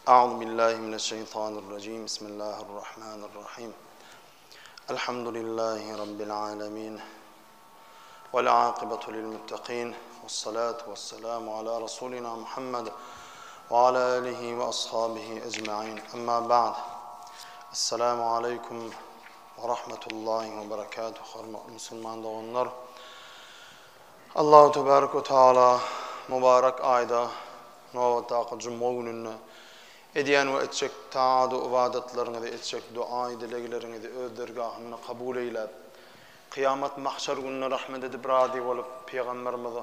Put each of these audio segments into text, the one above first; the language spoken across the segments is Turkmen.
A'uzu billahi mineşşeýtanirrajim. Bismillahirrahmanirrahim. Elhamdülillahi rabbil alamin. Vel akibatu lil muttaqin. Vessalatu vesselamu ala rasulina Muhammed ve ala alihi ve ashabihi ecmaîn. Amma ba'd. Esselamu aleýkum ve rahmetullahi ve berekatuh. Hormatly musulman doganlar. Allahu tebarek we taala mubarek aýda nobatdaky jumga gününde edýän we etjek taat-u ybadatlaryňyzy, etjek duaý dilegleriňizi öz dergahynda kabul eýläp, kyýamat mahşer gününe rahmet edip razy bolup, Pygamberimiz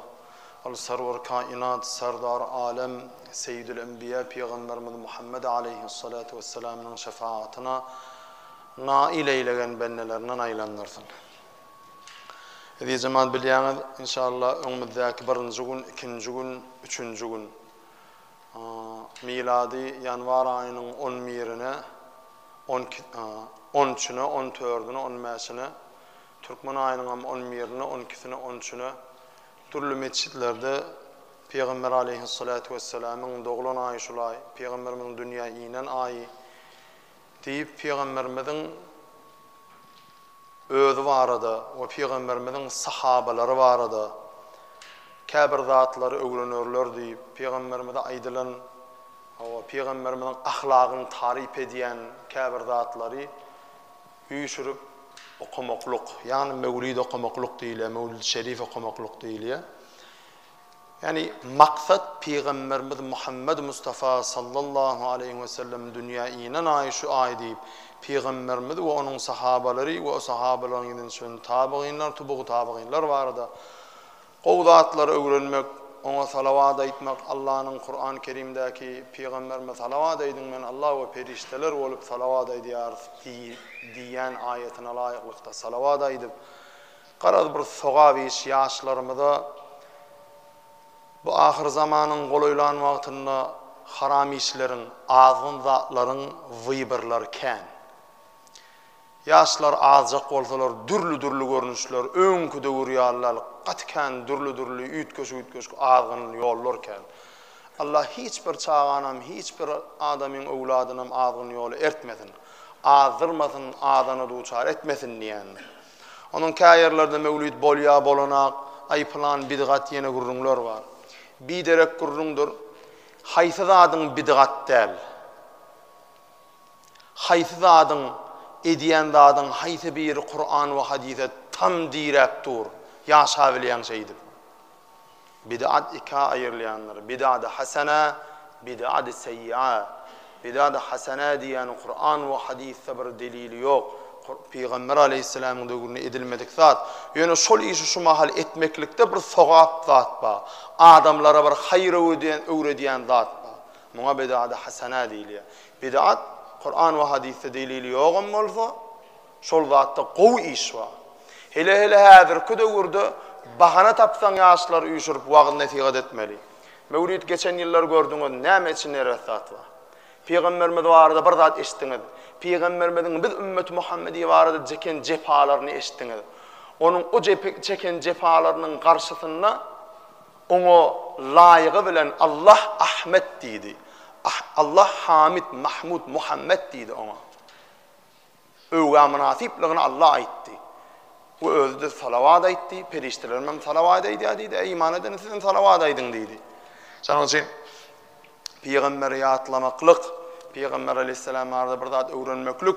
ol Serwer kainat, Serdar alem, Seýidül enbiýa Pygamberimiz Muhammed aleýhissalatu wesselamyň şefagatyna nail eýlegen bendelerinden aýlandyrsyn. Eziz jemaat bilýäňiz inşallah öňümizdäki birinji gün, ikinji gün, üçünji gün milady ýanwar aýynyň on birine, on on üçüne, on dördüne, on bäşine, türkmen aýynyňam on birine, on ikisine, on üçüne dürli metjitlerde Pygamber aleýhissalatu wessalamyň doglan aýy şul aý, Pygamberimiziň dünýä inen aýy diýip Pygamberimiziň özi barada we pygamberimiziň sahabalary barada käbir zatlary öwrenerler diýip, pygamberimize aýdylan, hawa, pygamberimiziň ahlagyny taryp edýän käbir zatlary üýşürip okamaklyk, ýagny möwlid okamaklyk diýilýär, möwlid şerif okamaklyk diýilýär. Ýagny maksat Pygamberimiz Muhammed Mustafa sallallahu aleýhi we sellem dünýä inen aýy şu aý diýip, Pygamberimiz we onuň sahabalary we o sahabalaryň yzyny düşen tabygynlar, tubugy tabygynlar barada gowy zatlary öwrenmek, oňa salawat aýtmak, Allanyň Kurany Kerimdäki Pygamberime salawat aýdyň men Alla we perişdeler bolup salawat aýdýarys diýýän aýatyna laýyklykda salawat aýdyp, Garaz bir sogap iş ýaşlarymyza bu ahyr zamanyň golaýlan wagtynda haram işleriň, azgyn zatlaryň wyborlary kän. Ýaşlar azjak bolsalar dürli-dürli görnüşler, öňki döwür ýaly däl, gaty kän dürli-dürli üýtgeşik-üýtgeşik azgyn ýollar kän. Allah hiç bir çaganam, hiç bir adamyň öwladynam azgyn ýola ertmesin, azdyrmasyn, azana duçar etmesin diýendir. Onuň kä ýerlerde möwlid bolýa bolanak, aý pylan bidgat ýene gürrüňler bar. Biderek gürrüňdir. Haýsy zadyň bidgat däl? Haýsy zadyň, edýän zadyň haýsy biri Kuran we hadise tam diräp dur, ýaşabilýäň şeýdip? Bid'at ikä aýrylýandyr, Bid'at-y hasene, bid'at-y seýýa. Bid'at-y hasene diýýäniň Kuran we hadysda bir delili ýok. Pygamber aleýhissalamyň döwründe edilmedik zat. Ýöne şol işi şu mahal etmeklikde bir sogap zat bar. Adamlara bir haýyr öwredýän zat bar. Muňa bid'at-y hasene diýilýär. Bid'at Kuran we hadysda delili ýogam bolsa, Şol zatda gowy iş bar. Hele-hele häzirki döwürde bahana tapsaň ýaşlary üýşürip wagyz-nesihat etmeli. Möwrit geçen ýyllar gördüňiz näme içinde erbet zat bar. Pygamberimiz barada bir zat eşitdiňiz. Pygamberimiziň biz ümmeti Muhammedi barada ceken jepalaryny eşitdiňiz. Onuň o çeken jepalarynyň garşysynda oňa laýygy bilen Allah Ahmet diýdi. Allah Hamid, Mahmud, Muhammet diýdi oňa. Öwgä mynasyplygyny Alla aýtdy. We özi-de salawat aýtdy, perişdelerim hem salawat aýdýar diýdi, eý iman edenler siz hem salawat aýdyň diýdi. Şonuň üçin pygamberi ýatlamaklyk, pygamber aleýhissalam barada bir zat öwrenmeklik,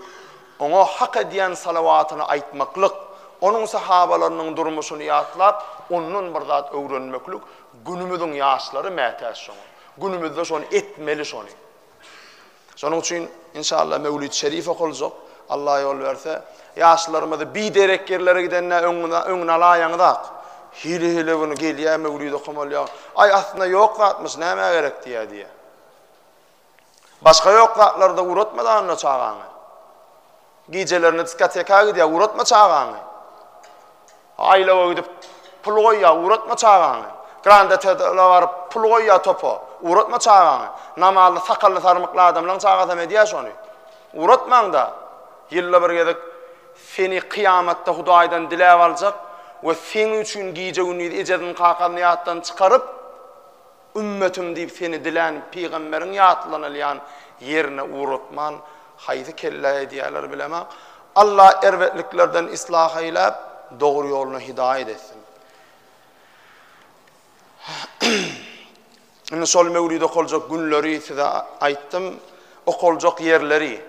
oňa hak edýän salawatyny aýtmaklyk, onuň sahabalarynyň durmuşyny ýatlap, ondan bir zat öwrenmeklik günümiziň ýaşlary mätäç şoňa. Günümizde şony etmeli şony. Şonuň üçin inşallah Mewlid Şerif okaljak. Allah ýol berse. Ýaşlarymyzy biderek ýerlere gidende öňüni alaýaňyzak. Hili-hili güni gelýär Mewlid okamalýar. Aý aslynda ýok zatmyş, nämä gerek diýýär diýýär. Başga ýok zatlarda ugratma-da onda çagaňy. Gijelerine diskoteka gidýär, ugratma çagaňy. Aýlawa gidip pul goýýar, ugratma çagaňy. Grand Otele baryp pul goýýar topa, ugratma çagaňy. Namazly, sakally, sarmykly adamlaň çagasam edýär şony. Ugratmaň-da. Ýylda bir gezek seni kyýamatda Hudaýdan diläp aljak we seň üçin gije-gündiz ejesini, kakasyny ýatdan çykaryp. Ümmetim diýip seni dilän pygamberiň ýatlanylýan ýerine ugratman haýsy kellä edýärler bilemok. Allah erbetliklerden islah eýläp, dogry ýoluna hidaýat etsin. Indi şol mewlid okaljak günleri size aýtdym. Okaljak ýerleri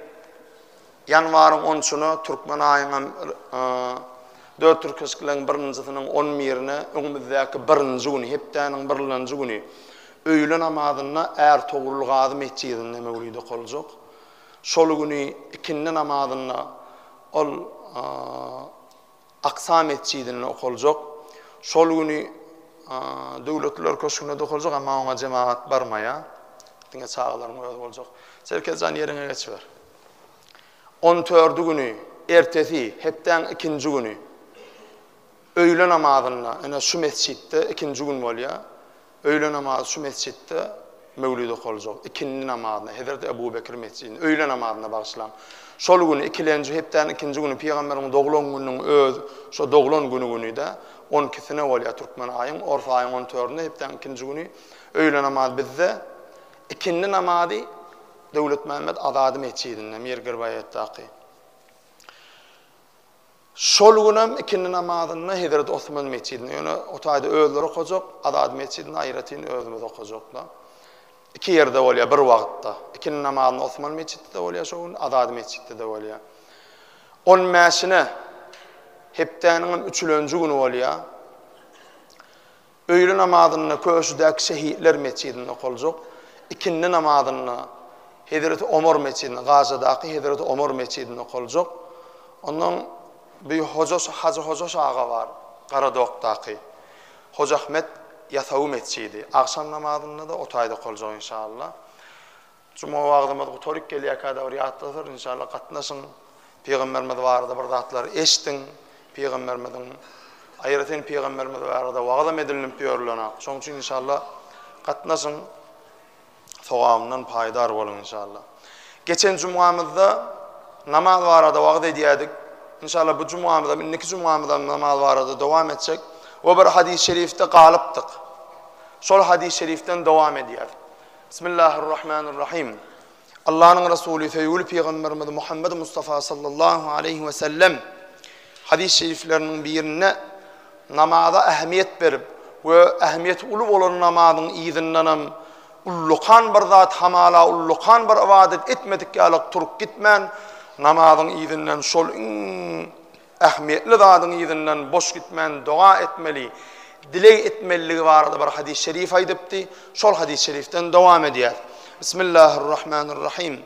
Ýanwaryň onçuna türkmen aýyňam dört tirkeşikleň birinjisiniň on birine öňümizdäki birinji güni, hepdäniň birlenji güni öýle namazynda Ärtogrul Gazy metjidinde mewlid okaljak. Şol güni ikindi namazynda ol Aksa metjidinde okaljak. Şol güni Döwletliler köşgünde-de okaljak, emma oňa jemagat barmaýar. Diňe çagalaryň özi boljak. Çerkez jan ýeriňe geçiber. On tördi güni, ertesi, hepdäň ikinji güni, öýle namazynda, ine şu mesjitde ikinji gün bolýar. Öýle namazy şu mesjitde möwlid okaljak. Ikindi namazyna, Hezreti Ebu Bekir mesjidinde, öýle namazyna bagyşlaň. Şol güni, ikilenji hepdäniň ikinji güni, pygamberiň doglan gününiň öz, şo doglan güni güni-de, on ikisine bolýar türkmen aýyň, ors aýyň on tördünde, hepdäniň ikinji güni öýle namazy bizde, ikindi namazy Döwletmämmet Azady metjidinde, Mir Girbaýetdaky. Şol günem ikindi namazynda Hezreti Osman metjidinde, ýöne o taýda özleri okajak, Azady metjidinde aýratyn özümiz okajak-da. Iki ýerde bolýar bir wagtda. Ikindi namazynda Osman metjitde-de bolýar şo gün, Azady metjitde-de bolýar. On bäşine hepdäniňem üçülenji güni bolýar. Öýle namazynda Köşüdäki Şehitler metjidinde okaljak, ikindi namazynda Hezreti Omar metjidinde, Gazadaky Hezreti Omar metjidinde okaljak. Ondan bir Hoja Hajy Hojaş aga bar, Garadokdaky. Hoja Ahmet Ýasawy metjidi. Agşam namazynda-da o taýda okaljak inşallah. Juma wagzymyz gutaryp gelýärkä-de bir ýatladyr, inşallah gatnaşyň, Pygamberimiz barada bir zatlar eşdiň, Pygamberimiziň, aýratyn Pygamberimiz barada wagyzam edilinip ýörülenak. Şonuň üçin inşallah gatnaşyň, sogabyndan paýdar boluň inşallah. Geçen jumamyzda namaz barada wagyz edýärdik. Inşallah bu jumamyzam, indiki jumamyzam namaz barada dowam etjek. We bir hadys-y şerifde galypdyk. Şol hadys-y şerifden dowam edýäris. Bismillahirrahmanirrahim. Allanyň Resuly söýgüli pygamberimiz Muhammed Mustafa sallallahu aleýhi we sellem hadys şerifleriniň birinde namaza ähmiýet berip we ähmiýeti uly bolan namazyň yzyndanam ullakan bir zat hamala ullakan bir ybadat etmedik ýalyk turup gitmän namazyň yzyndan şol iň Ähmiýetli zadyň yzyndan boş gitmän doga etmeli, dileg etmeliligi barada bir hadys şerif aýdypdy. Şol hadys şerifden dowam edýäs. Bismillahirrahmanirrahim.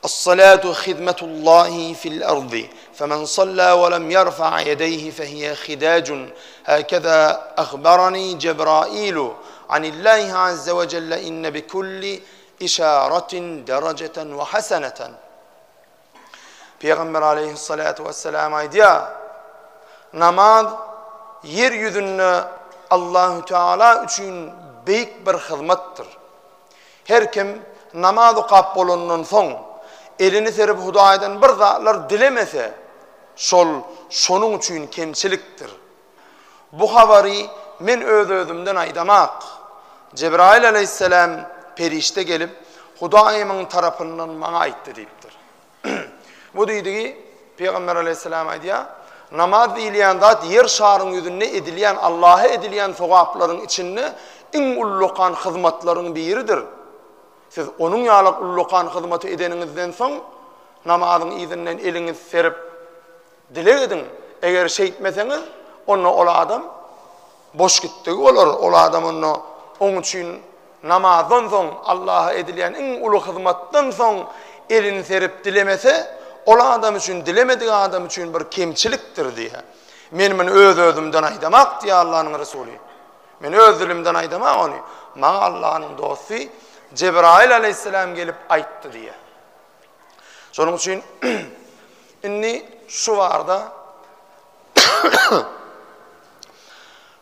Es-salatu hizmetullahi fil ardi. Femen salla we lem yerfa yedeyhi fehiye hidajun. Hakaza akhbarani Cebrailu anillahi azze ve celle inne bi kulli işaretin dereceten ve haseneten. Pygamber aleýhissalatu wessalam aýdýar, Namaz ýer ýüzünde Allahü Teala üçin beýik bir hyzmatdyr. Her kim namaz okap bolandan soň, elini serip Hudaýdan bir zatlar dilemese, şol şonuň üçin kemçilikdir. Bu habary men öz-özümden aýdamak. Jebraýyl aleýhissalam perişde gelip, Hudaýymyň tarapyndan maňa aýtdy diýipdir. Bu diýdigi Pygamber aleýhissalam aýdýar, Namaz diýilýän zat ýer şaryň ýüzünde edilýän Allaha edilýän sogaplaryň içinde iň ullakan hyzmatlaryň biridir. Siz onuň ýalak ullakan hyzmaty edeniňizden soň, namazyň yzyndan eliňizi serip, Dileg ediň, eger şeýtmeseňiz, onda ol adam boş gitdigi bolar, ol adam onda oň üçin namazdan soň, Allaha edilýän iň uly hyzmatdan soň elini serip dilemese, ol adam üçin, dilemedik adam üçin bir kemçilikdir diýýär. Men muny öz-özümden aýdamak diýýär Allanyň Resuly. Men öz dilimden aýdamak ony. Maňa Allanyň dosty Jebraýyl aleýhissalam gelip aýtdy diýýär. Şonuň üçin indi şu barda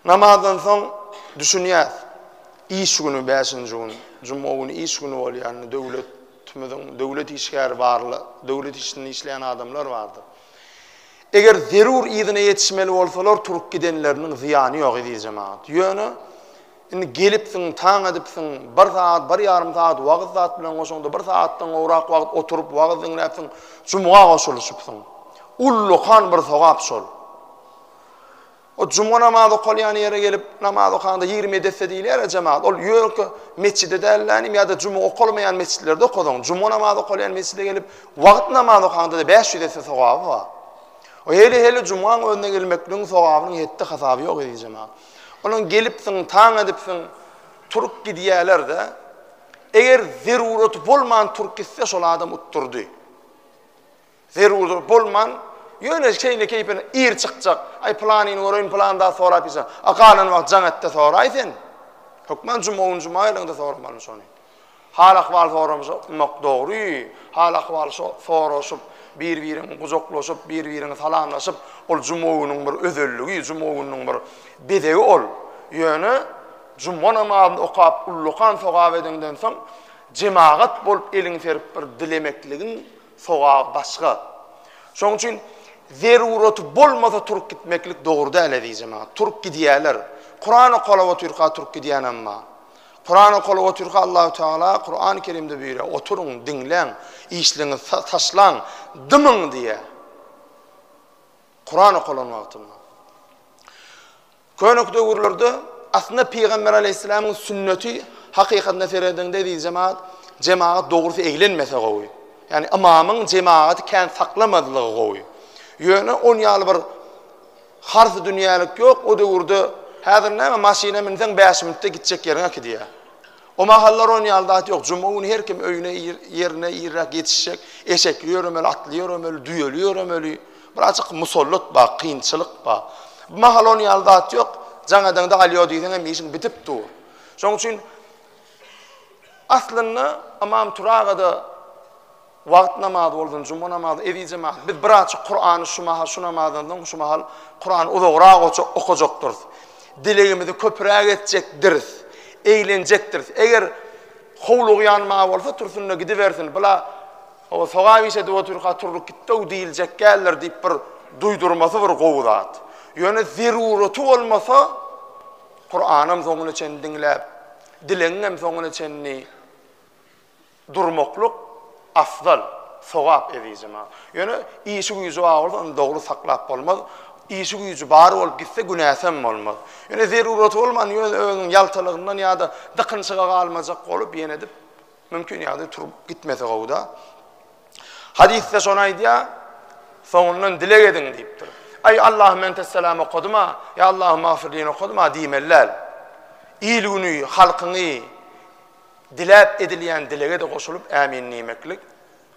namazdan soň düşünýäs. Iş güni bäşinji gün, juma güni iş güni bolýar. Indi döwletimiziň döwlet işgäri barly, döwlet işinde işleýän adamlar bardyr. Eger zerur yzyna ýetişmeli bolsalar, turup gidenleriniň zyýany ýok eziz jemagat. Ýöne. Indi gelipsiň, taň edipsiň, bir sagat, bir ýarym sagat wagyz zat bilen goşaňda bir sagatdan gowrak wagt oturyp wagyz diňläpsiň, jumga goşulyşypsyň. Ullakan bir sogap şol. O jumga namazy okalýan ýere gelip namaz okaňda 27 esse diýilýär-ä jemagat. Ol ýörite metjide däl-dä ýa-da juma okalmaýan metjitlerde okasaň, juma namazy okalýan metjide gelip wagt namaz okaňda-da 500 esse sogaby bar. O heli-heli jumaň özüne gelmekligiň sogabynyň hetdi-hasaby ýok eziz jemagat. Onuň gelipsiň, taň edipsiň, turup gidýäler-de. Eger zeruraty bolman turup gitse, şol adam utdurdy. Zerurlygy bolman, ýöne şeýle keýpine ir çykjak. Aý, pylanyny göreýin, pylany zat sorap ýörse. A galan wagt jaň et-de soraý sen. Hökman juma gün juma geleňde soramaly şony. Hal-ahwal soramak dogry. Hal-ahwal soraşyp, bir-biriňi gujaklaşyp, bir-biriňi salamlaşyp, ol juma günüň bir özelligi, juma gününiň bir bezegi ol. Ýöne juma namazyny okap, ullakan sogap edeňden soň, jemagat bolup eliňi serip bir dilemekligiň Sogaby başga. Şonuň üçin zeruraty bolmasa turup gitmeklik dogry däl eziz jemagat. Turup gidýärler. Kuran okalap otyrka turup gidýänem bar. Kuran okalap otyrka Allahu Teala Kurany Kerimde buýurýar, oturyň, diňläň, işligiňizi taşlaň, dymyň diýýär. Kuran okalan wagtynda. Könek döwürlerde aslynda Pygamber aleýhissalamyň sünneti hakykatyna seredeňde eziz jemagat, jemagat dogrusy eglenmese gowy. Ýagny ymamyň jemagaty kän saklamazlygy gowy. Ýöne on ýaly bir harsy dünýälik ýok o döwürde häzir näme maşyna minseň 5 minutda gitjek ýeriňe äkidýär. O mahallar on ýaly zat ýok. Juma güni her kim öýüne ir, ýerine irräk ýetişjek. Eşekli ýöremeli, atly ýöremeli, düýeli ýöremeli. Birazjyk musallat bar, kynçylyk bar. Bu mahal on ýaly zat ýok. Jaň edeňde alýo diýseň hem işiň bitip dur. Şonuň üçin aslynda Ymam Turagada Wagt namazy bolsun, juma namazy, eziz jemagat, biz birazjyk Kurany şu mahal, şu namazdan soň şu mahal Kurany uzagrak okajakdyrys. Dilegimizi köpräk etjekdiris. Eglenjekdiris. Eger howlugýan bar bolsa, tursun-da gidibersin. Bula o sogap iş edip otyrka turulyp gitdi-ow diýiljek däldir diýip bir duýdurmasy bir gowy zat. Ýöne zeruraty bolmasa, Kuranam soňuna çenli diňläp, dilegiňem soňuna çenli Durmaklyk afzal, sogap eziz jemagat. Ýöne işi güýji bar bolsa ony dogry saklap bolmaz. Işi güýji bar bolup gitse günäsem bolmaz. Ýöne zeruraty bolman ýöne özüniň ýaltalygyndan ýa-da dykynçyga galmajak bolup ýene edip mümkin ýagdaý turup gitmese gowuda. Hadysda şony aýdýar, soňundan dileg ediň diýipdir. Aý Allahümme entesselam okadym-a, ýa Allahümme agfirlini okadym-a diýmeli däl. Il-güni, halkyňy Diläp edilýän dilege-de goşulyp ämin diýmeklik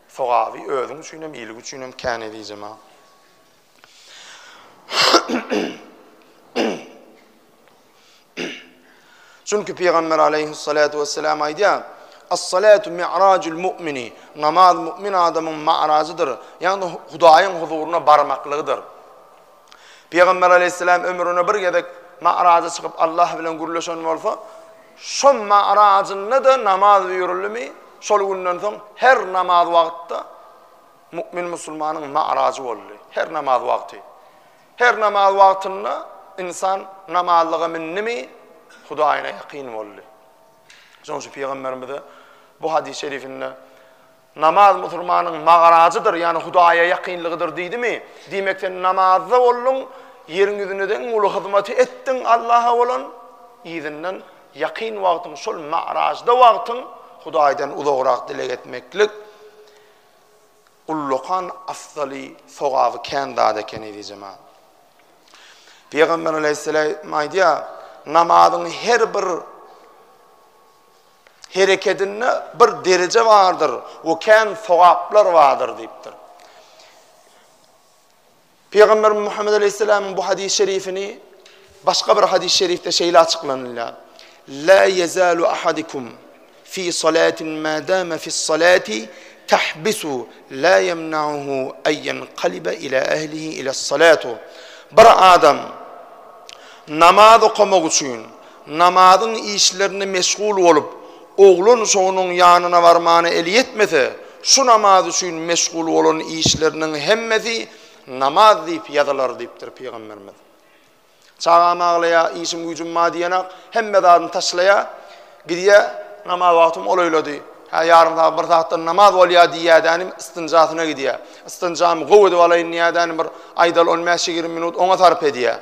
sogaby özüň üçinem, ilik üçinem kän eziz jemagat. Çünki Pygamber aleýhissalatu wesselam aýdýar, As-salatu mi'rajul mu'mini, namaz mu'min adamyň ma'rajydyr, ýagny Hudaýyň huzuryna barmaklygydyr. Pygamber aleýhissalam ömrüne bir gezek ma'raja çykyp Allah bilen gürleşen bolsa, şo ma'rajynda-da namaz buýruldymy, şol günden soň her namaz wagtda mu'min musulmanyň ma'rajy boldy. Her namaz wagty. Her namaz wagtynda insan namazlyga mindimi, Hudaýyna ýakyn boldy. Şonuň üçin Pygamberimize bu hadys şerifinde Namaz musulmanyň magrajydyr, ýagny Hudaýa ýakynlygydyr diýdimi? Diýmek sen namazda bolduň, ýeriň ýüzünde-de iň uly hyzmaty etdiň Allaha bolan, yzyndan ýakyn wagtyň şol magrajda wagtyň Hudaýdan uzagrak dileg etmeklik ullakan afzaly, sogaby kän zat eken eziz jemagat. Pygamber aleýhissalam aýdýar, namazyň her bir Herekedinde bir dereje bardyr we kän sogaplar bardyr diýipdir. Pygamberimiz Muhammed aleýhissalamyň bu hadys şerifini başga bir hadys şerifde şeýle açyklanylýar. La yezalu ahadikum fi salatin ma dama fi salati tahbisu la yemna'uhu an yanqaliba ila ahlihi ila salatu. Bir adam namaz okamak üçin Namazyň işlerinde meşgul bolup, oglan şonuň ýanyna barmana eli ýetmese, şu namaz üçin meşgul bolan işleriniň hemmesi namaz diýip ýazylar diýipdir pygamberimiz. Çagam aglaýar, işim-güýjüm bar diýenak, hemme zadyny taşlaýar, gidýär, namaz wagtym golaýlady. Hä, ýarym sagat, bir sagatdan namaz bolýar diýýär-dänim, istinjasyna gidýär. Istinjamy gowy edip alaýyn diýýär-dänim, bir aýdaly on bäş-ýigrimi minut oňa sarp edýär.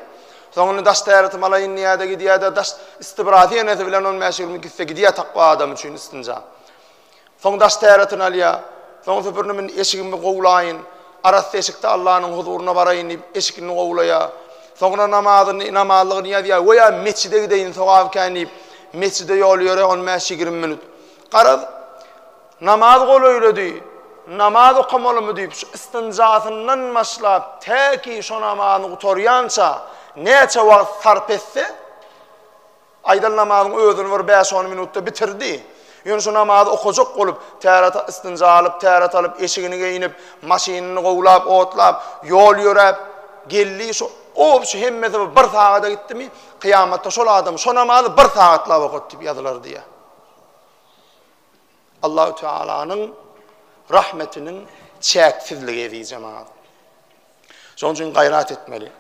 Soň indi daş täretimi alaýyn diýýär-de gidýär-de, daş istibrasy enesi bilen on bäş-ýigrimi minut gitse gidýär takwa adam üçin istinja. Soň daş täretini alýar. Soň süpürinip indi eşigimi gowulaýyn, arassa eşikde Allanyň huzuryna baraýyn diýip, eşigini gowulaýar. Soňra namazyny, namazlygyny ýazýar. We ýa metjide gideýin, sogap kän diýip, metjide ýol ýöreýär on bäş-ýigrimi minut. Garaz, namaz golaýlady, namaz okamalymy diýip, şu istinjasyndan başlap, täki şo namazyny gutarýança näçe wagt sarp etse, Aýdan namazyň özüni bir bäş-on minutda bitirdi. Ýöne şu namazy okajak bolup, täret, istinja alyp, täret alyp, eşigini geýnip, maşynyny gowlap, otlap, ýol ýöräp geldi. Şu obşi hemmesi bir sagada gitdimi, kyýamatda şol adam şo namazy bir sagatlap okady diýip ýazylar diýýär. Allahu Tealanyň rahmetiniň çäksizligi eziz jemagat. Şonuň üçin gaýrat etmeli.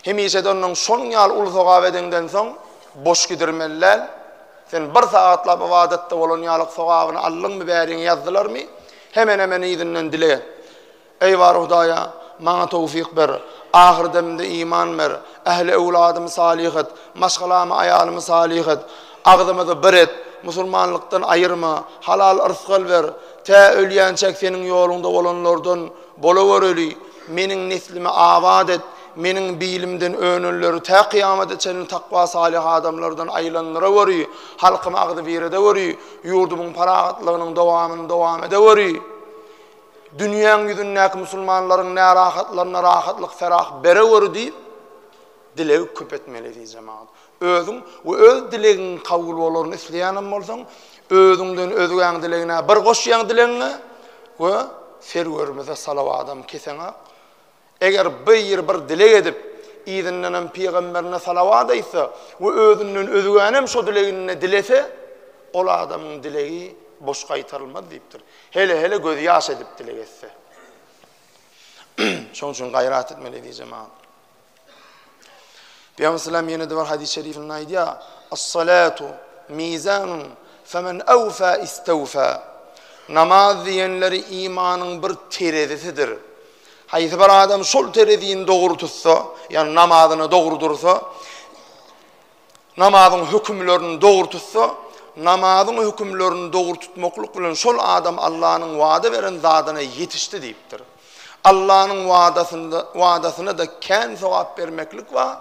Hemişe-de ondan şonuň ýaly uly sogap edeňden soň boş gidirmeli däl. Sen bir sagatlap ybadatda bolan ýalyk sogabyny aldyňmy, bäriňe ýazdylarmy? Hemen-hemen yzyndan dileg et. Eý bar Hudaýa, maňa towfyk ber, ahyr demimde iman ber, ähli öwladymy salyh et, maşgalamy, aýalymy salyh et, agzymyzy bir et, musulmanlykdan aýyrma, halal yrsgal ber, tä ölýänçäk seniň ýoluňda bolanlardan Bolawöreli, meniň neslimi abat et, meniň bilimden önenleri tä kyýamata çenli takwa salyh adamlardan aýlandyraweri, halkymy agzybir edeweri, ýurdumyň parahatlygynyň dowamyny dowam edeweri, dünýäň ýüzündäki musulmanlaryň närahatlaryna rahatlyk ferah bereweri diýip, dilegi köp etmeli eziz jemagat. Özüň we öz dilegiň kabul bolaryny isleýänem bolsaň, özüňden özgäň dilegine bir goşýaň dilegiňe we Serwerimize salawadam keseňak. Eger bir bir dileg edip, yzyndanam pygamberine salawat aýtsa we özünden özgänem şo dileginde dilese, ol adamyň dilegi boş gaýtarylmaz diýipdir. Hele-hele gözýaş edip dileg etse. Şonuň üçin gaýrat etmeli eziz jemagat. Pygamber sallam ýene-de bir hadys şerifinde aýdýar: "As-salatu mizanun femen awfa istawfa." Namaz diýenleri imanyň bir terezisidir. Haýsy bir adam şol terezini dogry tutsa, ýagny namazyny dogry dursa, namazyň hökümlerini dogry tutsa, namazyň hökümlerini dogry tutmaklyk bilen şol adam Allanyň wada beren zadyna ýetişdi diýipdir. Allanyň wadasynda wadasyna-da kän sogap bermeklik bar.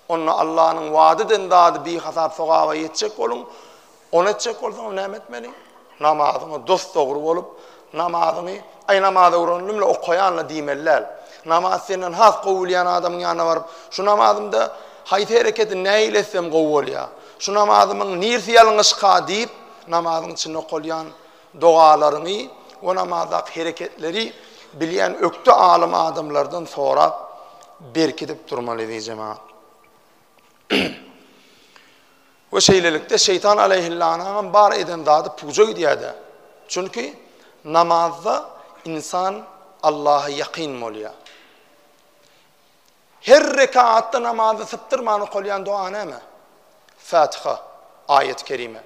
Onda Allanyň wada eden zady bihasap sogaba ýetjek boluň. Ony etjek bolsaňam näme etmeli? Namazyňa dos-dogry bolup, namazyňy, Aý, namaz öwrendim-le, okaýan-la diýmeli däl. Namaz senden has gowy bilýän adamyň ýanyna baryp, Şu namazymda haýsy hereketi nähili etsem gowy bolýar? Şu namazymyň nirsi ýalňyşka? diýip, namazyň içinde okalýan dogalaryňy we namazdaky hereketleri bilýän ökde alym adamlardan sorap, berkidip durmaly, eziz jemagat. We şeýlelikde şeýtan aleýhillanaňam bar eden zady puja gidýärde. Çünki namazda ynsan Allaha ýakyn bolýar. Her rekaatda namazda sypdyrman okalýan doga näme? Fatiha, aýat-y kerime.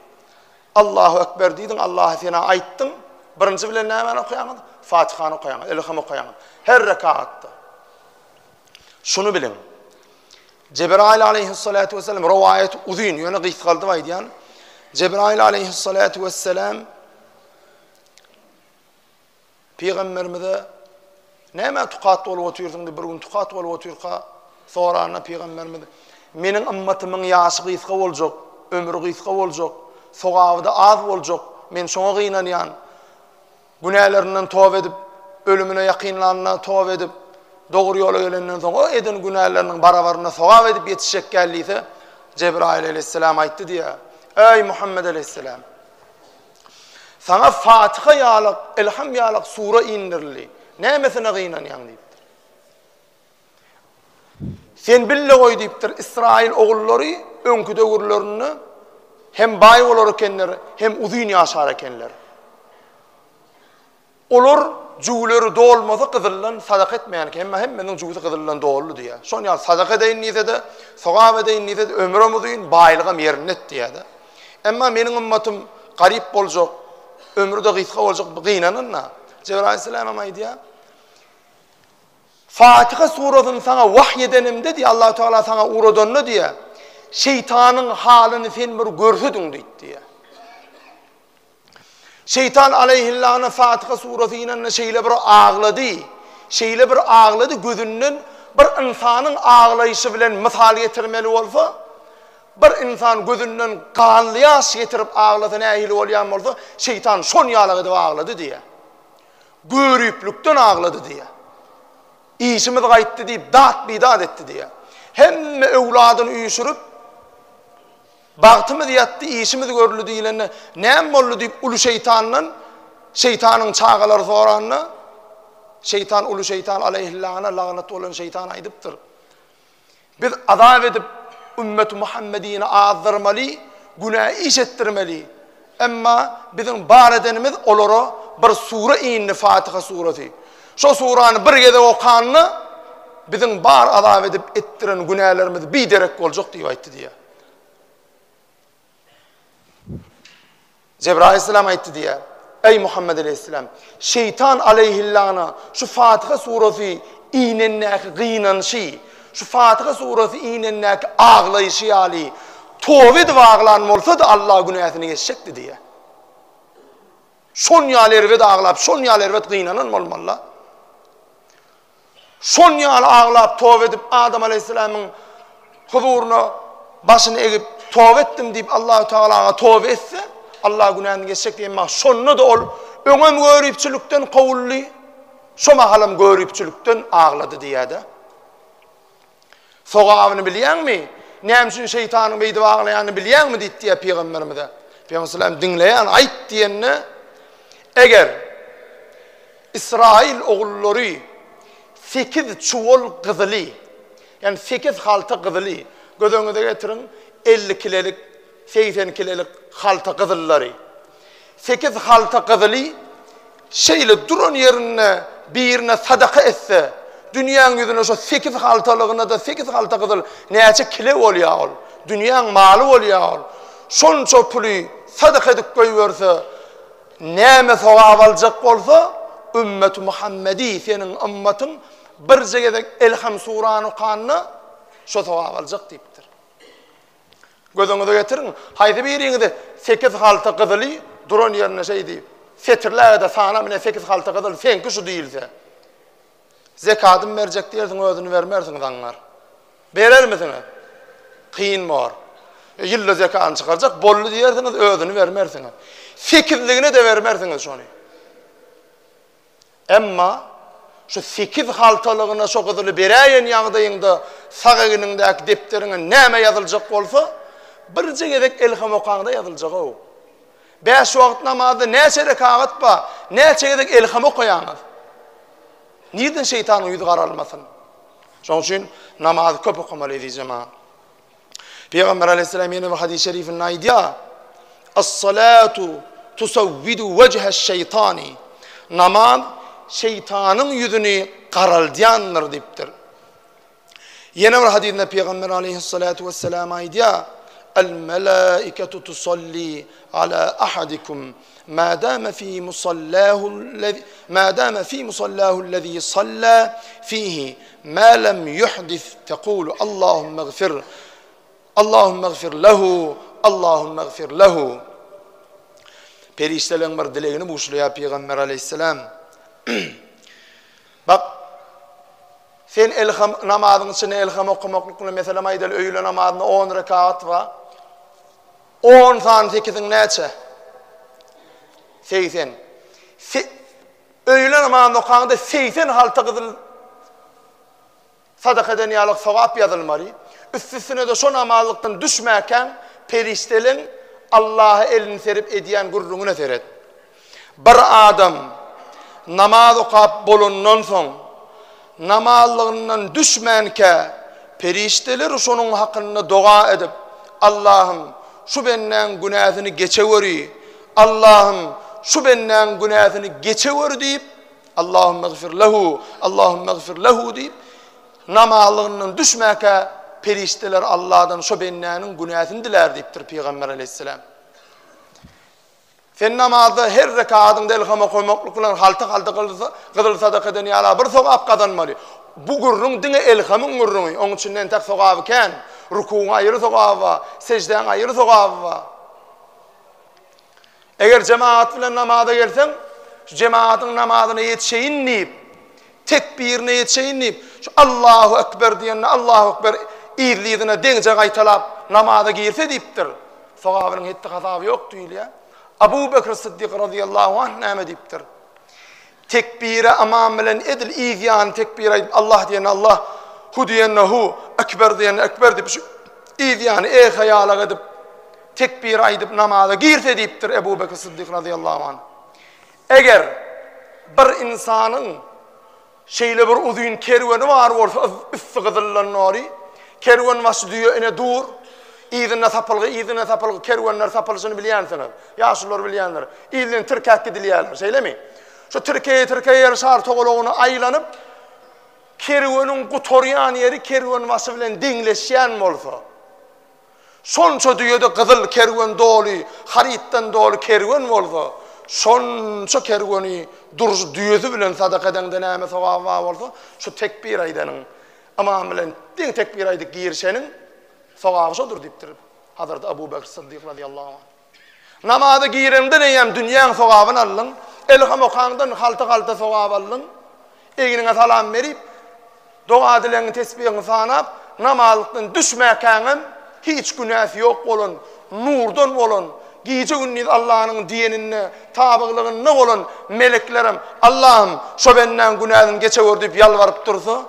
Allahu ekber diýdiň, Allaha sena aýtdyň, birinji bilen nämäni okaýaňyz? Fatihany okaýaňyz, Elham okaýaňyz. Her rekaatda. Şuny biliň. Jebraýyl aleýhissalatu wessalam, rowaýat uzyn, ýöne gysgaldyp aýdýan. Jebraýyl aleýhissalatu wessalam pygamberimize näme tukat bolup otyrsyň diýip bir gün tukat bolup otyrka soranda pygamberimiz meniň ymmatymyň ýaşy gysga boljak, ömri gysga boljak, sogaby-da az boljak, men şoňa gynanýan. Günälerinden toba edip, ölümine ýakynlanda toba edip, dogry ýola gelenden soň o eden günäleriniň barabaryna sogap edip ýetişjek gel diýse, Jebraýyl aleýhissalam aýtdy diýýär, Eý Muhammet aleýhissalam! Saňa Fatiha ýalak, Elham ýalak sura indirildi. Nämesine gynanýaň diýipdir. Sen bille goý diýipdir, Israýyl ogullary öňki döwürlerinde hem baý bolar ekenler, hem uzyn ýaşar ekenler. Olar jüwleri dolmasa gyzyldan sadaka etmeýän eken. Emma hemmesiniň jüwsi gyzyldan doldy diýýär. Şon ýaly sadaka edeýin diýse-de, sogap edeýin diýse-de, ömrem uzyn, baýlygam ýerinde et diýýär-de. Emma meniň ymmatym garyp boljak, ömri-de gysga boljak, bu gynanyn-da. Jebraýyl aleyhisselam hem aýdýar, Fatiha surasyny saňa wahy edenimde diýýär, Allahu Teala saňa ugradanda diýýär, şeýtanyň halyny sen bir görsediň diýdi diýýär. Şeýtan aleýhillana Fatiha surasy inende şeýle bir aglady, şeýle bir aglady, gözünden bir ynsanyň aglaýşy bilen mysal getirmeli bolsa, bir ynsan gözünden ganly ýaş getirip aglasa nähili bolýan bolsa, şeýtan şon ýalak edip aglady diýýär. Göriplikden aglady diýýär. Işimiz gaýtdy diýip dat-bidat etdi diýýär. Hemme öwladyny üýşürip, Bagtymyz ýatdy, işimiz görüldi diýlende, näme boldy diýip uly şeýtandan şeýtanyň çagalary soranda, şeýtan uly şeýtan aleýhillana lagnat bolan şeýtan aýdypdyr. Biz azap edip ümmeti Muhammedini azdyrmaly, günä iş etdirmeli. Emma biziň bar edenimiz olara bir sure indi Fatiha surasy. Şo surany bir gezek okanda biziň bar azap edip etdiren günälerimiz biderek boljak diýip aýtdy diýýär. Jebraýyl aleyhisselam aýtdy diýýär. Eý Muhammed aleyhisselam, şeýtan aleyhillana şu Fatiha surasy inendäki gynanyşy, şu Fatiha surasy inendäki aglaýşy ýaly toba edip aglan bolsady Allah günäsini geçjekdi diýýär. Şon ýaly erbet aglap, şon ýaly erbet gynanan bolmaly. Şon ýaly aglap toba edip Adam aleýhissalamyň huzuryna başyny egip toba etdim diýip Allahu Tagalaga toba etse, Allah günäni geçjek diýen emma şonda-da ol öňem göripçilikden kowuldy, şo mahalam göripçilikden aglady diýýär-de. Sogabyny bilýäňmi? Näme üçin şeýtanyň beýdip aglaýanyny bilýäňmi diýip diýýär pygamberimize. Pygamber sallam diňleýän aýt diýende, eger Israil ogullary sekiz çuwal gyzyly, ýagny sekiz halta gyzyly, göz öňüňize getiriň, 50 kilelik, 80 kilelik halta gyzyllary. Sekiz halta gyzyly şeýle duran ýerinde birine sadaka etse, dünýäň ýüzünde şo sekiz haltalygyna-da sekiz halta gyzyl näçe kile bolýar ol? Dünýäň maly bolýar ol. Şonça puly sadaka edip goýberse, näme sogap aljak bolsa, ümmeti Muhammedi, seniň ymmatyň birje gezek Elham surany okanda şo sogap aljak diýipdir. Göz öňüňize getiriň, haýsy biriňizi sekiz halta gyzyly duran ýerinde şeý diýip, setirläge-de sana mine sekiz halta gyzyl seňki şu diýilse, zekadymy berjek diýersiň, özüni bermersiň zaňňar. Berermisiňiz? Kyn bor. E, ýylda zekadyny çykarjak boldy diýersiňiz, özüni bermersiňiz. Sekizligine-de bermersiňiz şony. Emma şu sekiz haltalygyna şo gyzyly beräýen ýagdaýyňda sag egniňdäki depderiňe näme ýazyljak bolsa, birje gezek Elham okaňda ýazyljak-ow. Bäş wagt namazda näçe rekagat bar, näçe gezek Elham okaýaňyz? Nirden şeýtanyň ýüzi garalmasyn? Şonuň üçin namazy köp okamaly eziz jemagat. Pygamber aleyhisselam ýene bir hadys şerifinde aýdýar. As-salatu tusawwidu wejheş-şeýtani. Namaz şeýtanyň ýüzüni garaldýandyr diýipdir. Ýene bir hadysynda Pygamber aleyhissalatu vesselam aýdýar. El-melaiketu tusalli ala ahadikum ma dama fi musallahu ma dama fi musallahu allazi salla fihi Ma lem yuhdis tekulu Allahümme gfir Allahümme gfir lehu Allahümme gfir lehu Perişdeleriň bir dilegini buşlaýar Pygamber aleyhisselam. Bak sen elham namazyň içinde elham okamaklyk bilen meselem aýdaly öýle namazynda 10 rekaat bar. 10 sany 8-iň näçe? 80. Se Öýle namazyny okaňda 80 halta gyzyl sadaka eden ýalyk sogap ýazylmaly. Üstesine-de şo namazlykdan düşmäkäň perişdeleň Allaha elini serip edýän gürrüňine seret. Bir adam namaz okap bolandan soň namazlygyndan düşmänkä perişdeler şonuň hakynda doga edip, Allahym şu bendäň günäsini geçeweri, Allahym! şu bendäň günäsini geçeweri diýip, Allahümmegfir lehu, Allahümmegfir lehu diýip, namazlygyndan düşmäkä perişdeler Allahdan şo bendäniň günäsini dilär diýipdir Pygamber aleýhissalam. Sen namazda her rekadyňda elham okamaklyk bilen halta-halta gyzyl sadaka eden ýala bir sogap gazanmaly. Bu gürrüň diňe elhamyň gürrüňi, oň içinde entek sogaby kän. Rukugyň aýry sogaby bar, seždäň aýry sogaby bar. Eger jemagat bilen namaza gelseň, şu jemagatyň namazyna ýetişeýin diýip, tekbirine ýetişeýin diýip, şu Allahu ekber diýende Allahu ekber yzly-yzyna deňje gaýtalap namaza girse diýipdir. Sogabynyň hetdi-hasaby ýok diýilýär. Abu Bekr Siddik razyýallahu anh näme diýipdir? Tekbire ymam bilen edil yz ýany tekbir aýdyp Allah diýende Allah, Hu diýende Hu, Ekber diýende Ekber diýip şu yz ýany eha ýalak edip tekbir aýdyp namaza girse diýipdir Ebu Bekr Siddik razyýallahu anh. Eger bir ynsanyň Şeýle bir uzyn kerweni bar bolsa, üsti gyzyldan doly. Kerwenbaşy düýe ine dur. Yzynda sapylgy, yzynda sapylgy, kerwenler sapylyşyny bilýänsiňiz. Ýaşulular bilýändir. Yzyndan tirkäp gidilýärler, şeýlemi? Şu tirkeýe-tirkeýe ýer şar togalagyna aýlanyp, kerweniň gutarýan ýeri kerwenbaşy bilen deňleşýän bolsa, Şonça düýede gyzyl kerwen doly, harytdan doly kerwen bolsa, şonça kerweni durşy düýesi bilen sadaka edeňde näme sogaby bar bolsa, şu tekbir aýdanyň, ymam bilen deň tekbir aýdyp girişeniň sogaby şodur diýipdir Hazreti Abu Bekr Syddyk razyýallahu anh. Namaza gireňden eýýäm dünýäň sogabyny aldyň, elham okaňdan halta-halta sogap aldyň, egniňe salam berip, doga-dilegiňi, tesbihiňi sanap, namazlykdan düşmäkäňem hiç günäsi ýok bolan, nurdan bolan, gije-gündiz Allanyň diýeninde, tabyglygynda bolan meleklerem, Allahym, şo bendäň günäsini geçewür diýip ýalbaryp dursa,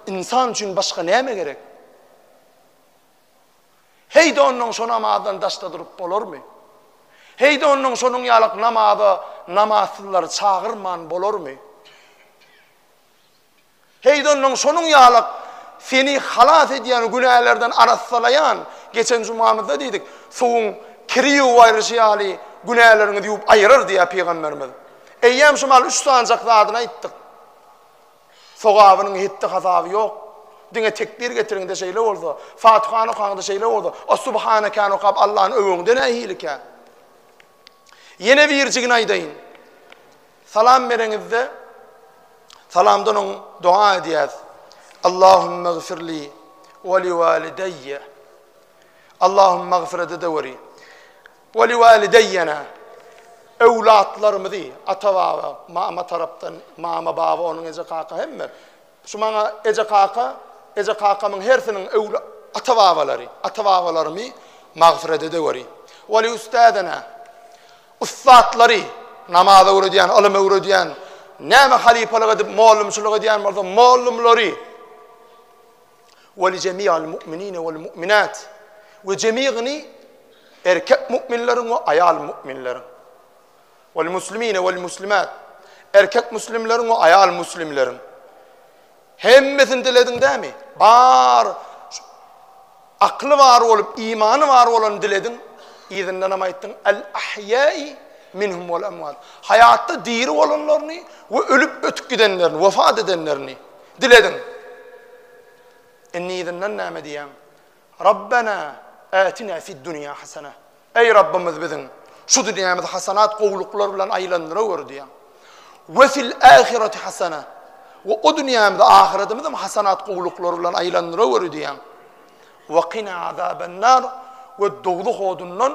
ynsan üçin başga näme gerek? Heý-de onnoň şo namazdan daşda durup bolarmy? Heý-de onnoň şonuň ýalak namaza namazsyzlary çagyrman bolarmy? Heý-de onnoň şonuň ýalak seni halas edýän, günälerden arassalaýan, geçen jumamyzda diýdik, suwuň kiri ýuwup aýryşy ýaly günäleriňizi ýuwup aýyrar diýýär pygamberimiz. Eýýäm şu mal üç sanjak zadyny aýtdyk. Sogabynyň hetdi-hasaby ýok. Diňe tekbir getiriňde şeýle bolsa, Fatyhany okaňda şeýle bolsa, o Subhanekäni okap Allany öweňde nähilikä? Ýene birjigini aýdaýyn. Salam bereňizde salamdan oň doga edýäs. Allahümme gfirli we li walideýe. Allahüm magfiret edeweri. Weliwalideýýena, öwlatlarymyzy, ata-baba, mama tarapdan, mama-baba, onuň eje-kaka hemme. Şu maňa eje-kaka, eje-kakamyň hersiniň öwla, ata-babalary, ata-babalarymy magfyret edeweri. Weliüstäzena, ussatlary, namaz öwredýän, ylym öwredýän, näme halypalyk edip, mollumçylyk edýän bolsa, mollumlary, Ve li jemi'al mu'minine vel mu'minat. We jemi'ini erkek mu'minleriň we aýal mu'minleriň. Vel muslimine vel muslimat. Erkek muslimleriň we aýal muslimleriň. Hemmesini dilediň dämi? Bar akly bar bolup, imany bar bolan dilediň. Yzyndan hem aýtdyň el ahýai minhum vel amwat. Haýatda diri bolanlaryny we ölüp ötüp gidenlerini, wefat edenlerini Dilediň. Indi yzyndan näme diýýäň? Rabbena atina fid dunýa hasana. Eý Rabbymyz biziň şu dünýämizi hasanat gowulyklar bilen aýlandyraweri diýýäň. We fil ahireti hasana. We o dünýämizi ahyretimizi hem hasanat gowulyklar bilen aýlandyraweri diýýäň. We qina azaben nar. We dowzah odundan,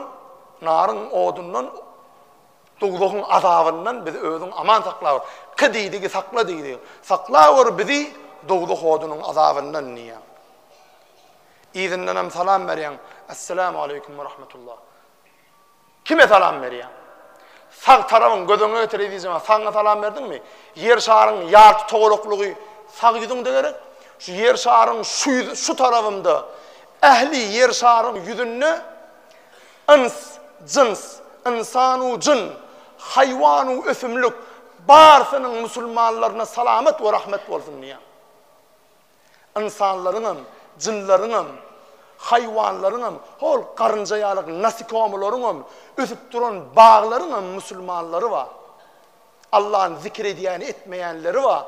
naryň odundan Dowzahyň azabyndan bizi özüň aman saklawer. Ky diýdigi sakla diýdigi. Saklawer bizi dowzah odunyň azabyndan diýýäň. Yzyndanam salam berýäň. Essalamu aleýkum we rahmetullah. Kime salam berýäň? Sag tarabyň göz öňüne getir eziz jemagat. Sagyňa salam berdiňmi? Ýer şaryň ýarty togalaklygy sag ýüzüňde gerek. Şu ýer şaryň şu ýüz şu tarabynda ähli ýer şaryň ýüzünde Yns, jyns, ynsan-u jyn, haýwan-u ösümlik, barysynyň musulmanlaryna salamat we rahmet bolsun diýýär. Ynsanlaryňam, jynlaryňam, Haýwanlaryňam, hol garynja ýaly nasekomalaryňam, ösüp duran baglaryňam musulmanlary bar. Allany zikir edýäni, etmeýänleri bar.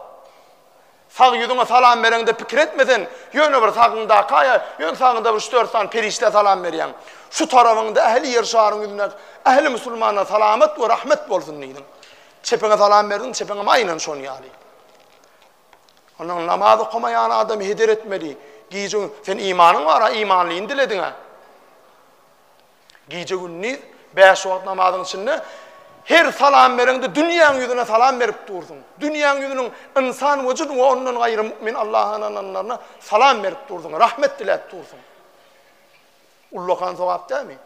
Sag ýüzüňe salam bereňde pikir etme sen, ýöne bir sagyňdaka ýa ýöne sagyňda bir üç-dört sany perişdä salam berýäň. Şu tarabyňda ähli ýer şaryň ýüzündäki ähli musulmana salamat we rahmet bolsun diýdiň. Çepiňe salam berdiň, çepiňem aýnan şon ýaly. Ondan namaz okamaýan adamy heder etmeli. Gije sen imanyň bar-a, imanlyny dilediň-ä. Gije-gündiz bäş wagt namazyň içinde her salam bereňde dünýäň ýüzüne salam berip dursuň. Dünýäň ýüzüniň ynsan we jyn we ondan gaýry mu'min Allaha ynananlaryna salam berip dursuň, rahmet diläp dursuň. Ullakan sogap dälmi?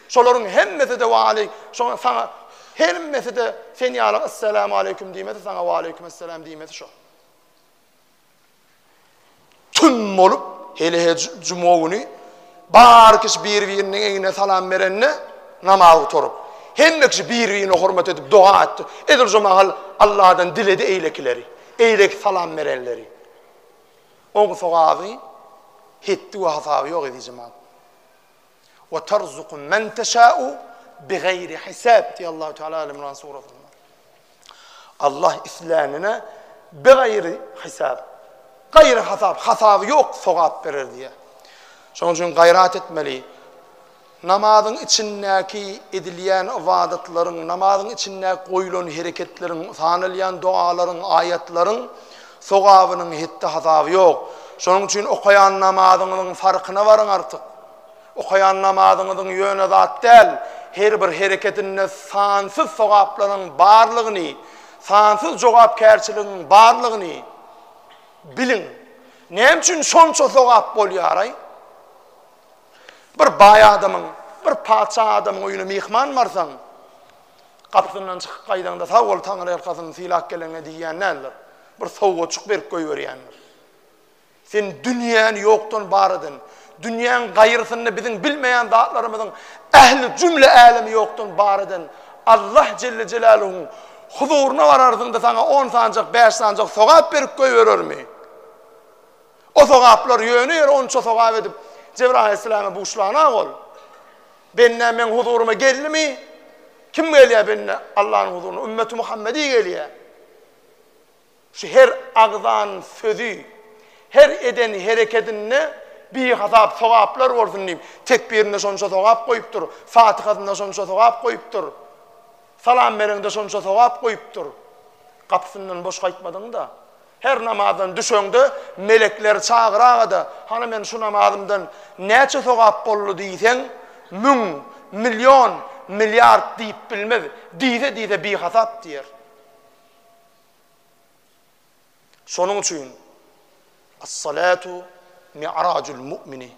Şolaryň hemmesi-de we aleý, şoňa saňa hemmesi-de sen ýaly essalamu aleýkum diýmese saňa we aleýkum esselam diýmesi şo. Tüm bolup, hele-he juma güni bar kişi bir-biriniň egnine salam berende namaz gutaryp, hemme kişi bir-birine hormat edip doga etdi. Edil şo mahal Allahdan diledi eýlekileri, eýleki salam berenleri. Oň sogaby hetdi we hasaby ýok eziz jemagat. We tarzuku men teşâ'u bigaýri hisab diýýär Allahu Teala Al Imran surasynda. Allah islänine bigaýri hisab, gaýry hasap, hasaby ýok sogap berer diýýär. Şonuň üçin gaýrat etmeli. Namazyň içindäki edilýän ybadatlaryň, namazyň içindäki goýlan hereketleriň, sanalýan dogalaryň, aýatlaryň sogabynyň hetdi-hasaby ýok. Şonuň üçin okaýan namazyňyzyň farkyna baryň artyk. Okaýan namazyňyzyň ýöne zat däl, her bir hereketinde sansyz sogaplaryň barlygyny, sansyz jogapkärçiligiň barlygyny biliň. Näme üçin şonça sogap bolýar-aý? Bir baý adamyň, bir patyşa adamyň öýüne myhman barsaň, gapysyndan çykyp gaýdaňda sag bol Taňryýalkasyn sylap geleniňe diýýän däldir. Bir sowgatjyk berip goýberýändir. Sen dünýäni ýokdan bar eden, dünýäň gaýrysynda biziň bilmeýän zatlarymyzyň ähli jümle älemi ýokdan bar eden Allah jelle jelaluhuň huzuryna bararsyň-da saňa on sanjak, bäş sanjak sogap berip goýberermi? O sogaplar ýöne ýere onça sogap edip Jebraýyl aleyhissalama buşlana ol. Bende meň huzuryma geldimi? Kim gelýär bende Allanyň huzuryna? Ümmeti Muhammedi gelýär. Şu her agzan sözi, her eden herekedinde bihasap sogaplar bolsun diýip, tekbirinde şonça sogap goýupdyr, Fatihasynda şonça sogap goýupdyr, salam bereňde şonça sogap goýupdyr. Gapysyndan boş gaýtmadyň-da. Her namazdan düşeňde melekleri çagyraga-da, Hany men şu namazymdan näçe sogap boldy diýseň, müň, million, milliard diýip bilmez, diýse-diýse bihasap diýer. Şonuň üçin As-salatu mi'rajul mu'mini.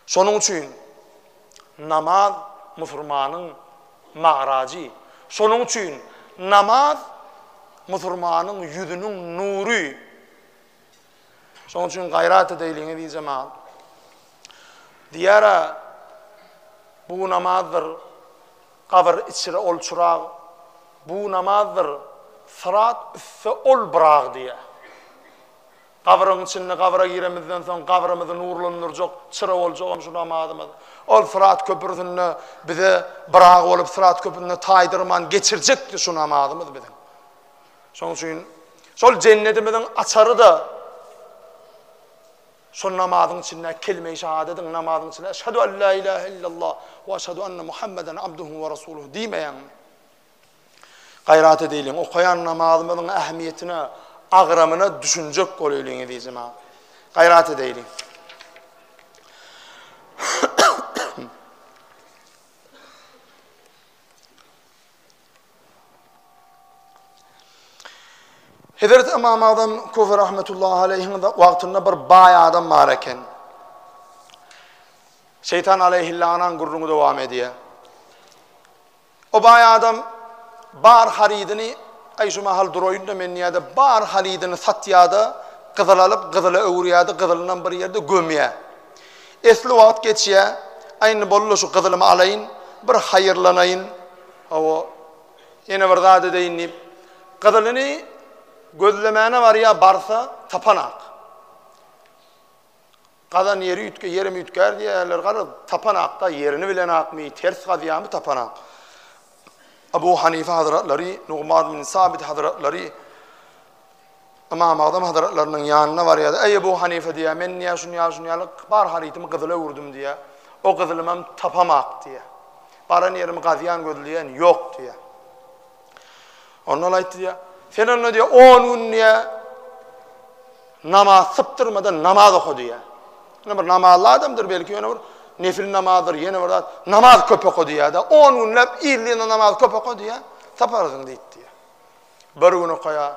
Şonuň üçin namaz musurmanyň magrajy. Şonuň üçin namaz musurmanyň ýüzüniň nury. Şonuň üçin gaýrat edeýliň eziz jemagat. Diýär-ä, bu namazdyr gabyr içre ol çyrag, bu namazdyr syrat üstde ol byrag diýýär. Gabryň içinde gabra giremizden soň gabrymyzy nurlandyrjak çyra boljagam şu namazymyz. Ol Syrat köprüsinde bize byrag bolup Syrat köprüsinde taýdyrman geçirjekdi şu namazymyz biziň. Şonuň üçin şol jennedimiziň açary-da şol namazyň içinde kelime-i şahadediň namazyň içinde Eşhedü en la ilahe illallah we eşhedü enne Muhammeden abduhu we rasuluhu diýmeýäňmi? Gaýrat edeýliň, okaýan namazymyzyň ähmiýetine, agramyna düşünjek bolaýlyň eziz jemagat. Gaýrat edeýliň. Hezreti Ymam Agzam Kufi rahmetullahi aleýhiň wagtynda bir baý adam bar eken. Şeýtan aleýhillanaň gürrüňi dowam edýär. O baý adam bar harydyny, aý şu mahal duraýyn-da men diýýär-de, bar harydyny satýar-da, gyzyl alyp, gyzyla öwürýär-de, gyzylynam bir ýerde gömýär. Esli wagt geçýär, aý indi boldy-la şu gyzylymy alaýyn, bir haýyrlanaýyn, hawa, ýene bir zat edeýin diýip, gyzylyny gözlemäne barýar, barsa, tapanak. Gazan ýeri üýtge, ýerem üýtgär diýýärler. Garaz, tapanakda ýerini bilenakmy, ters gazýarmy tapanak. Abu Hanife hazratlary, Nugman bin Sabit hazratlary Ymam Agzam hazratlarynyň ýanyna barýar. Eý Ebu Hanife diýýär, men diýýär, şuny ýaly, şuny ýaly bar harytymy gyzyla öwürdim diýýär. O gyzylymam tapamak diýýär. Baran ýerimi gazýan, gözleýän, ýok diýýär. Onda ol aýtdy diýýär, sen onda diýýär, on gün diýýär, namaz sypdyrmadan namaz oka diýýär. Ýöne bir namazly adamdyr belki, ýöne bir nefil namazdyr, ýene bir zat, namaz köp oka diýýär-de, on günläp yzly-yzyna namaz köp oka diýýär, taparsyň diýdi diýýär. Bir gün okaýar,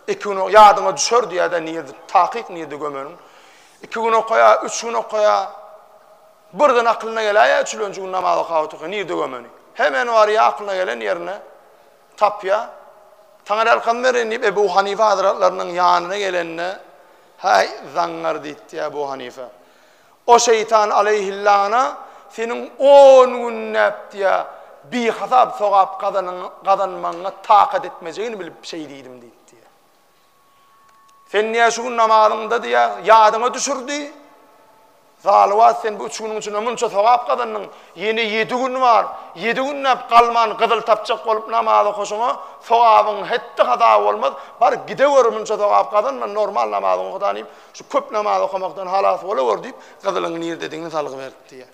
iki gün ýadyňa düşer diýýär-de, nirde, takyk nirde gömeniň. Iki gün okaýar, üç gün okaýar, birden akylyna geläýýär, üçülenji gün namaz okap otyrka, nirde gömeni. Hemen barýar akylyna gelen ýerine, tapýar. Saňa ýalkan bereýin diýip, Ebu Hanife hazratlarynyň ýanyna gelende, Häý, zaňňar diýipdi Ebu Hanife. O şeýtan aleýhillana seniň on günläp diýýär, bihasap sogap gazanmagyňa takat etmejegini bilip şeý diýdim diýipdi. Sen diýýär, şu gün namazyňda diýýär, ýadyňa düşürdi. Zalybat sen bu üç günüň içinde munça sogap gazandyň. Ýene ýedi gün bar. Ýedi günläp galman gyzyl tapjak bolup namaz okaşyňa sogabyň hetdi-hasaby bolmaz. Bar gideweri munça sogap gazanma, normal namazyňy oka diýip, şu köp namaz okamakdan halas bolawer diýip, gyzylyň nirdedigini salgy berdi diýýär.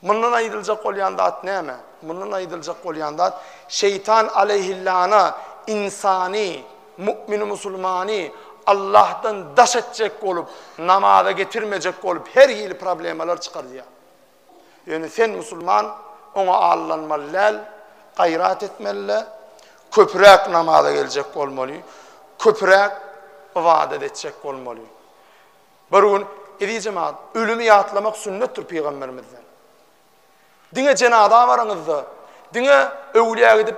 Mundan aýdyljak bolýan zat näme? Mundan aýdyljak bolýan zat, şeýtan aleýhillana ynsany, mu'mini-musulmany Allahdan daş etjek bolup, namaza getirmejek bolup her hili problemalar çykardýar. Ýöne sen musulman oňa aldanmaly däl, gaýrat etmeli-de, köpüräk namaza geljek bolmaly, köpüräk ybadat etjek bolmaly. Bir gün, eziz jemagat, ölümi ýatlamak sünnetdir pygamberimizden. Diňe jenaza baraňyzda, diňe öwlüýä gidip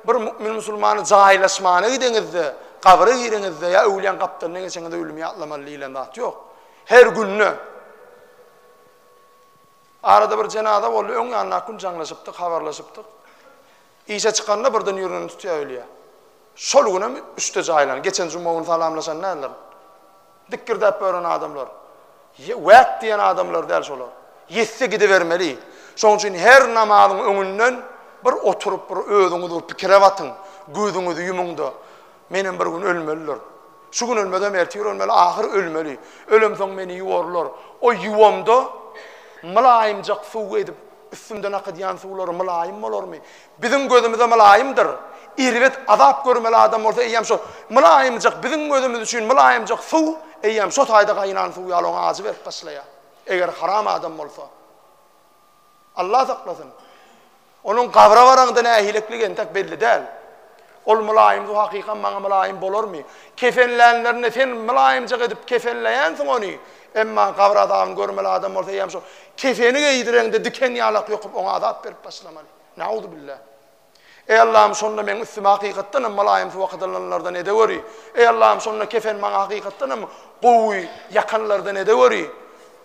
bir mu'min musulmany jaýlaşmana gideňizde, gabra gireňizde ýa öwlüýäň gapdalyna geçeňizde ölümi ýatlamaly diýlen zat ýok. Her günde. Arada bir jenaza boldy, öň ýanyndaky gün jaňlaşypdyk, habarlaşypdyk. Işe çykanda birden ýüregini tutýar ölýär. Şol günem üçde jaýlan. Geçen juma güni salamlaşan däldir. Dikgirdäp ýören adamlar. Wäk diýen adamlar däl şolar. Ýetse gidibermeli. Şonuň üçin her namazyň öňünden bir oturyp bir özüňizi bir pikire batyň. Gözüňizi ýumuň-da, Menem bir gün ölmelidir. Şu gün ölmesem ertir ölmeli, ahyr ölmeli. Ölemsoň meni ýuwarlar. O ýuwamda mylaýymjak suw edip üstümden akydýan suwlary mylaýym bolarmy? Biziň gözümize mylaýymdyr. Erbet azap görmeli adam bolsa eýýäm şo mylaýymjak biziň gözümiz üçin mylaýymjak suw eýýäm şo taýda gaýnan suw ýaly oňa ajy berip başlaýar. Eger haram adam bolsa. Allah saklasyn. Onuň gabra baraňda nähilekligi entek belli däl. Ol mylaýym suw hakykam maňa mylaýym bolarmy? Kefenlänlerinde sen mylaýymjak edip kefenleýänsiň ony. Emma gabyr azabyny görmeli adam bolsa eýýäm şo kefeni geýdireňde diken ýalak ýokup oňa azap berip başlamaly. Nauzubilla. Eý Allahym şonda meň üstüme hakykatdan hem mylaýym suw akydylanlardan edeweri. Eý Allahym şonda kefen maňa hakykatdan hem gowy ýakanlardan edeweri.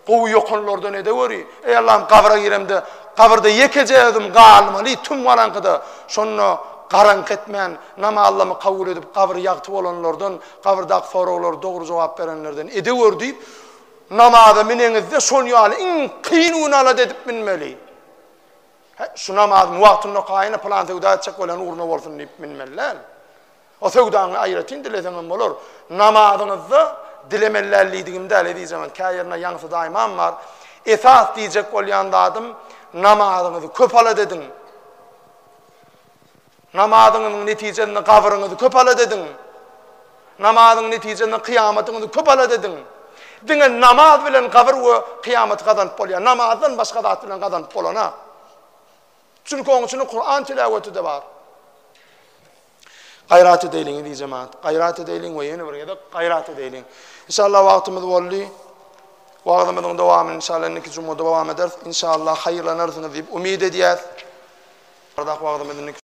Gowy ýokanlardan edeweri. Eý Allahym gabra giremde gabyrda ýekeje özüm galmaly tüm garaňkyda. Şonda garaňky etmän namazlamy kabul edip gabry ýagty bolanlardan gabyrdaky soraglara dogry jogap berenlerden edewer diýip namaza mineňizde şon ýaly iň kyn gün alada edip minmeli. Hä, şu namazymy wagtynda okaýyn-a, pylan söwda etjek bolýan ugruna bolsun diýip minmeli däl. O söwdaňy aýratyn dileseňem bolar. Namazyňyzda dilemeli däl diýdigim däl, eziz jemagat, kä ýerinde ýaňsydaýmam bar. Esas diýjek bolýan zadym, namazyňyzy köp alada ediň. Namazyňyzyň netijesinde gabryňyzy köp alada ediň. Namazyň netijesinde kyýamatyňyzy köp alada ediň. Diňe namaz bilen gabyr we kyýamaty gazanyp bolýar. Namazdan başga zat bilen gazanyp bolana. Çünki onuň içinde Kuran tilawaty-da bar. Gaýrat edeýliň eziz jemagat. Gaýrat edeýliň we ýene bir gezek gaýrat edeýliň. Inşallah wagtymyz boldy. Wagzymyzyň dowamyny inşallah indiki juma dowam ederis. Inşallah haýyrlanarsyňyz diýip umyt edýäs. Bardak wagzymyz indiki.